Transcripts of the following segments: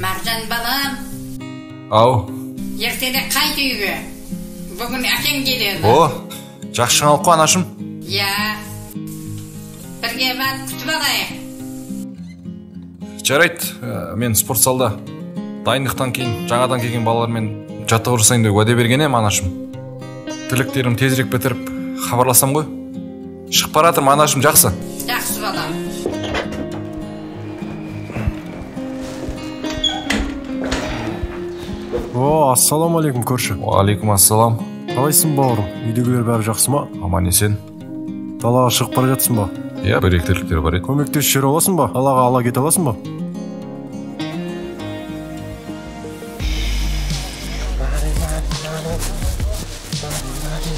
Маржан балам. Ау. Ертеде қайт үйге. Бүгін әкең келеді. О, жақсы жаңалық қой, анашым. Иә. Бірге барып күтіп алайық. Жарайды, мен спортзалда дайындықтан кейін жаңадан келген балалармен жаттығу жасайын деп уәде берген едім, анашым. Тірліктерім тезірек бітіріп хабарласам ғой. Шығып бара жатырмын, анашым, жақсы. Жақсы балам. О, ассалаумағалейкум, көрші. Уағалейкум ассалам. Қалайсың, бауырым? Үйдегілер бәрі жақсы ма? Аман есен. Далаға шығып бара жатсың ба? Иә, бір екі тірліктер бар еді. Көмектесіп жібере аласың ба? Далаға ала кете аласың ба?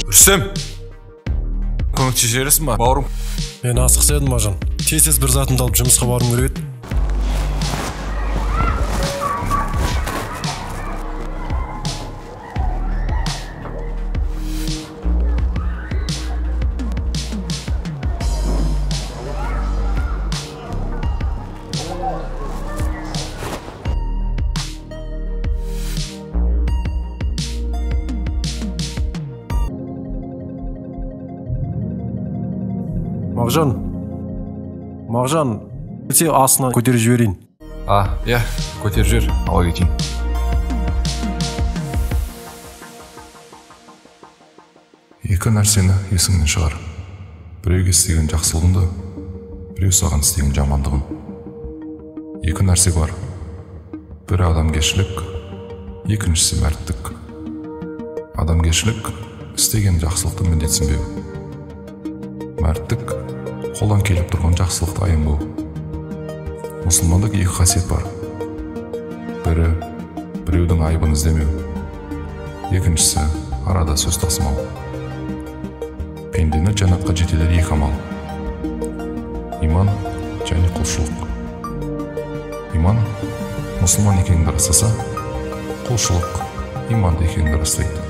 Рүстем, көмектесіп жібересің ба, бауырым? Мен асығыс едім, Мажан. Тез-тез бір затымды алып жұмысқа баруым керек еді. Мағжан, Мағжан, өте астына көтеріп жіберейін. А, иә, көтеріп жібер, ала кетейін. Екі нәрсені есіңнен шығар. Біреуге істеген жақсылығыңды, біреу саған істеген жамандығын. Екі нәрсе бар. Бірі адамгершілік, екіншісі мәрттік. Адамгершілік істеген жақсылықты міндетсінбеу. Мәрттік қолдан келіп тұрған жақсылықты аянбау. Мұсылмандық екі қасиет бар. Бірі біреудің айыбын іздемеу. Екіншісі арада сөз тасымау. Пендені жәннатқа жетелер екі амал. Иман және құлшылық. Иман мұсылман екеніңді растаса, құлшылық иманды екеніңді растайды.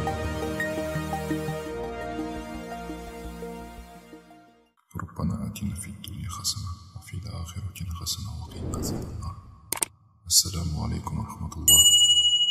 ربنا آتنا في الدنيا حسنة وفي الآخرة حسنة وقنا عذاب النار. السلام عليكم ورحمة الله.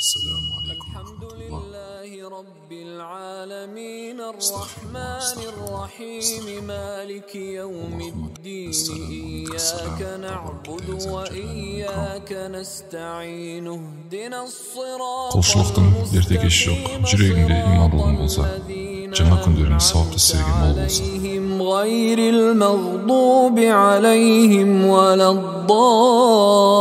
السلام عليكم ورحمة الله. الحمد لله رب العالمين الرحمن الرحيم مالك يوم الدين إياك نعبد وإياك نستعين اهدنا الصراط. Құлшылықтың ерте кеші жоқ, жүрегіңде имандылығың болса, жаңа күндерің сауапты істерге мол болсын. غير المغضوب عليهم ولا الضالين.